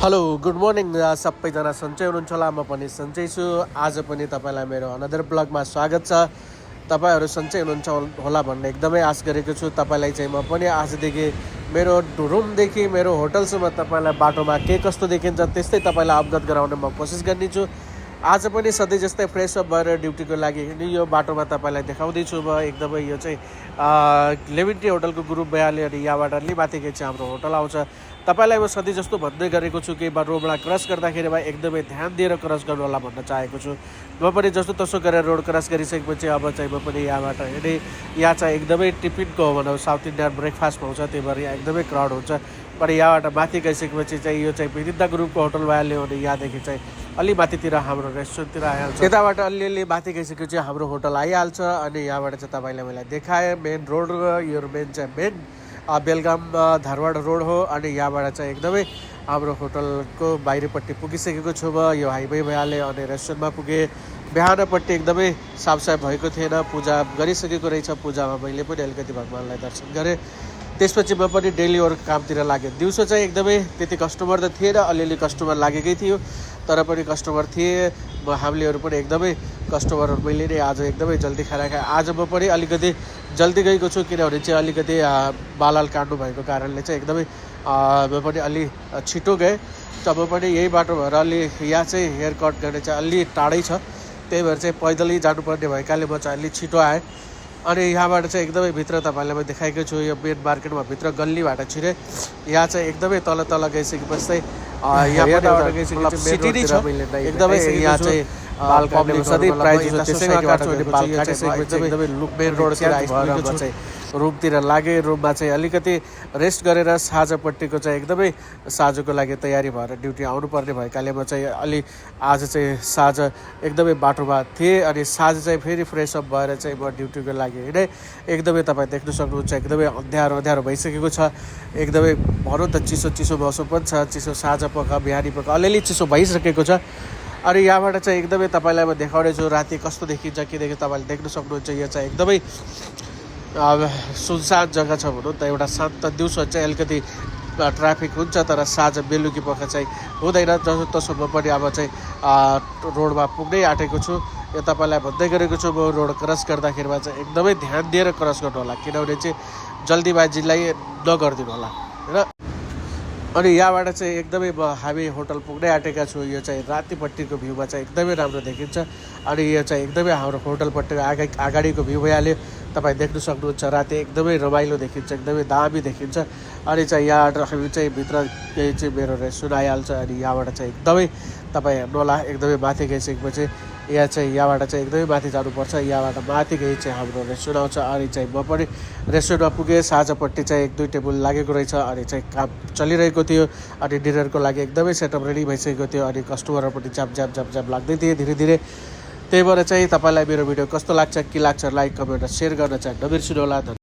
Hello good morning सबैजना सन्चै हुनुहुन्छ होला। म पनि सन्चै छु। आज पनि तपाईँलाई मेरो अनदर ब्लगमा स्वागत छ। तपाईँहरू सन्चै हुनुहुन्छ होला भन्ने एकदमै आश गरेको छु। तपाईँलाई चाहिँ म पनि आजदेखि मेरो रुमदेखि मेरो होटलसम्म तपाईँलाई बाटोमा के कस्तो देखिन्छ त्यस्तै तपाईँलाई अवगत गराउने म कोसिस गर्नेछु। आज पनि सधैँ जस्तै फ्रेस अप भएर ड्युटीको लागि यो बाटोमा तपाईँलाई देखाउँदैछु। म एकदमै यो चाहिँ लेभिन्टी होटलको ग्रुप भइहाल्यो अनि यहाँबाट अलि माथिकै चाहिँ हाम्रो होटल आउँछ। तपाईँलाई म सधैँ जस्तो भन्दै गरेको छु कि रोडलाई क्रस गर्दाखेरि एकदमै ध्यान दिएर क्रस गर्नु होला भन्न चाहेको छु। म पनि जस्तो तसो गरेर रोड क्रस गरिसकेपछि अब चाहिँ म पनि यहाँबाट हेर्ने यहाँ चाहिँ एकदमै टिफिनको हो भनौँ साउथ इन्डियन ब्रेकफास्ट पाउँछ, त्यही भएर यहाँ एकदमै क्राउड हुन्छ। तर यहाँबाट माथि गइसकेपछि चाहिँ यो चाहिँ विरुद्ध ग्रुपको होटल भइहाल्यो अनि यहाँदेखि चाहिँ अलि माथितिर हाम्रो रेस्टुरेन्टतिर आइहाल्छ। यताबाट अलिअलि माथि गइसकेपछि हाम्रो होटल आइहाल्छ अनि यहाँबाट चाहिँ तपाईँलाई मैले देखाएँ मेन रोड यो मेन चाहिँ मेन बेलगाम धारवाड रोड हो अनि यहाँबाट चाहिँ एकदमै हाम्रो होटलको बाहिरपट्टि पुगिसकेको छु। म यो हाइवे भइहाल्यो अनि रेस्टुरेन्टमा पुगेँ। बिहानपट्टि एकदमै साफसफाइ भएको थिएन, पूजा गरिसकेको रहेछ। पूजामा मैले पनि अलिकति भगवान्लाई दर्शन गरेँ। त्यसपछि म पनि डेली अरू कामतिर लागेँ। दिउँसो चाहिँ एकदमै त्यति कस्टमर त थिएन, अलिअलि कस्टमर लागेकै थियो तर पनि कस्टमर थिए। हामीहरू पनि एकदमै कस्टमरहरू मैले नै आज एकदमै जल्दी खाना खाएँ। आज म पनि अलिकति जल्दी गएको छु किनभने चाहिँ अलिकति बालाल काट्नु भएको कारणले चाहिँ एकदमै म पनि अलि छिटो गएँ। तब पनि यही बाटो भएर अलि यहाँ चाहिँ हेयर कट गर्ने चाहिँ अलि टाढै छ, त्यही भएर चाहिँ पैदलै जानुपर्ने भएकाले म चाहिँ अलि छिटो आएँ। अनि यहाँबाट चाहिँ एकदमै भित्र तपाईँलाई म देखाएकै छु। यो मेन मार्केटमा भित्र गल्लीबाट छिरेँ। यहाँ चाहिँ एकदमै तल तल गइसकेपछि चाहिँ यहाँबाट गइसकेपछि सिटी नै छ एकदमै। यहाँ चाहिँ पब्लिक सधैँ प्राइज त्यसैमा काट्छु अनि बाल काटिसकेपछि एकदमै मेन रोडतिर आइसकेको चाहिँ रुमतिर लागेँ। रुममा चाहिँ अलिकति रेस्ट गरेर साँझपट्टिको चाहिँ एकदमै साँझको लागि तयारी भएर ड्युटी आउनुपर्ने भएकाले म चाहिँ अलि आज चाहिँ साँझ एकदमै बाटोमा थिएँ अनि साँझ चाहिँ फेरि फ्रेस अप भएर चाहिँ म ड्युटीको लागि हिँडेँ। एकदमै तपाईँ देख्न सक्नुहुन्छ एकदमै अँध्यारो अँध्यारो भइसकेको छ। एकदमै भनौँ त चिसो चिसो मौसम पनि छ, चिसो साँझ पख बिहानी पख अलिअलि चिसो भइसकेको छ। अनि यहाँबाट चाहिँ एकदमै तपाईँलाई म देखाउने छु राति कस्तो देखिन्छ के देखिन्छ तपाईँले देख्न सक्नुहुन्छ। यो चाहिँ एकदमै सुनसान जग्गा छ भनौँ त, एउटा शान्त। दिउँसो चाहिँ अलिकति ट्राफिक हुन्छ तर साँझ बेलुकी पख चाहिँ हुँदैन। जसो तसो म पनि अब चाहिँ रोडमा पुग्नै आँटेको छु। यो तपाईँलाई भन्दै गरेको छु म रोड क्रस गर्दाखेरिमा चाहिँ एकदमै ध्यान दिएर क्रस गर्नु होला किनभने चाहिँ जल्दीबाजीलाई नगरिदिनु होला होइन। अनि यहाँबाट चाहिँ एकदमै हामी होटल पुग्नै आँटेका छु। यो चाहिँ रातिपट्टिको भ्यूमा चाहिँ एकदमै राम्रो देखिन्छ अनि यो चाहिँ एकदमै हाम्रो होटलपट्टिको अगाडिको भ्यू भइहाल्यो। तपाईँ देख्न सक्नुहुन्छ राति एकदमै रमाइलो देखिन्छ, एकदमै दामी देखिन्छ। अनि चाहिँ यहाँबाट हामी चाहिँ भित्र केही चाहिँ मेरो रेस्टुरेन्ट आइहाल्छ अनि यहाँबाट चाहिँ एकदमै तपाईँ हेर्नु होला एकदमै माथि गइसकेपछि यहाँबाट चाहिँ एकदमै माथि जानुपर्छ। यहाँबाट माथि गई चाहिँ हाम्रो रेस्टुरेन्ट आउँछ अनि चाहिँ म पनि रेस्टुरेन्टमा पुगेँ। साँझपट्टि चाहिँ 1-2 टेबल लागेको रहेछ अनि चाहिँ काम चलिरहेको थियो अनि डिनरको लागि एकदमै सेटअप रेडी भइसकेको थियो अनि कस्टमरहरू पनि जाप लाग्दै थिए धीरे धीरे। त्यही भएर चाहिँ तपाईँलाई मेरो भिडियो कस्तो लाग्छ के लाग्छ लाइक कमेन्ट सेयर गर्न चाहिँ नबिर्सिनु होला।